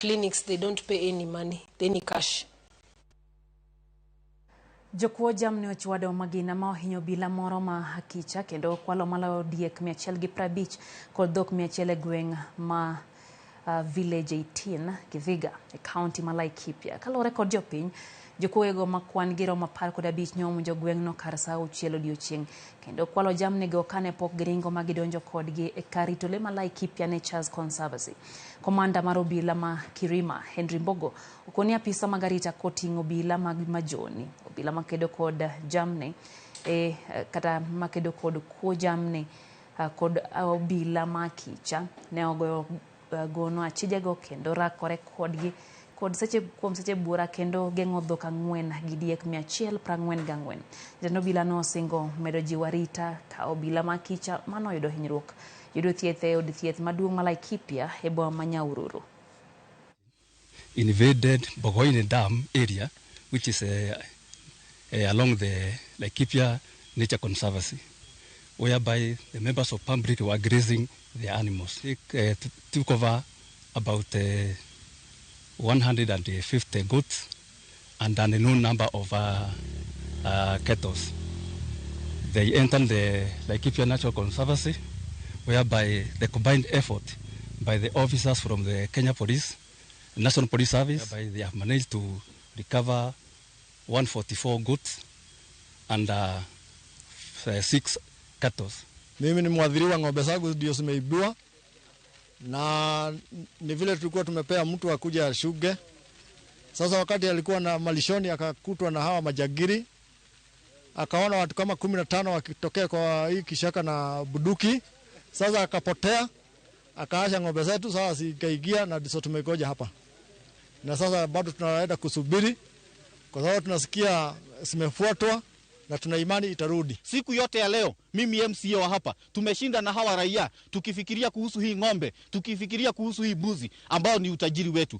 Clinics, they don't pay any money, any cash. Jokuo jamni ochwado magina ma ohinyo obila moro ma Akicha kendo kwalo maloyo diek 150 kod dhok 100 e gweng' ma Village 18 Githiga e kaunti ma Laikipia. Kaluwore kod jopiny, jokuoyego ma kwan gi romo 15 ne omonjo gweng'no kar saa 6 odiochieng' kendo kwalo jamnigo kane pok giringo ma gidonjo kodgi e kar rito le ma Laikipia Nature's Conservancy. Komanda mar obila ma Kirima, Henry Mbogo, okoni apisa mag arita koting'o obila mag Majoni, obila makedo kod jamni e kata makedo kod kuo jamni kod obila ma Akicha ne ogoyo gono achijego kendo rakore kodgi kod seche kuom seche buora kendo geng'o dhok 4 gi diek 144. Jatend obila no osingo medo jiwo arita ka obila ma Akicha manoyudo hinyruok yudo thieth e od thieth maduong' ma Laikipia e boma ma Nyahururu. Invaded Bogoine Dam area, which is along the Laikipia Nature Conservancy, whereby the members of public were grazing the animals. It took over about 150 goats and an unknown number of cattle. They entered the Laikipia Natural Conservancy, whereby the combined effort by the officers from the Kenya Police, National Police Service, whereby they have managed to recover 144 goats and 6 cattle. Mimi ni mwathiriwa, ng'ombe zangu ndio zimeibiwa, na ni vile tulikuwa tumepea mtu akuja ashuge. Sasa wakati alikuwa na malishoni akakutwa na hawa majangili, akaona watu kama 15 wakitokea kwa hii kishaka na bunduki. Sasa akapotea, akaacha ng'ombe zetu, sasa zikaingia na ndizo tumegoja hapa, na sasa bado tunaenda kusubiri kwa sababu tunasikia zimefuatwa na tuna imani itarudi. Siku yote ya leo mimi MCA wa hapa tumeshinda na hawa raia tukifikiria kuhusu hii ng'ombe, tukifikiria kuhusu hii mbuzi ambao ni utajiri wetu.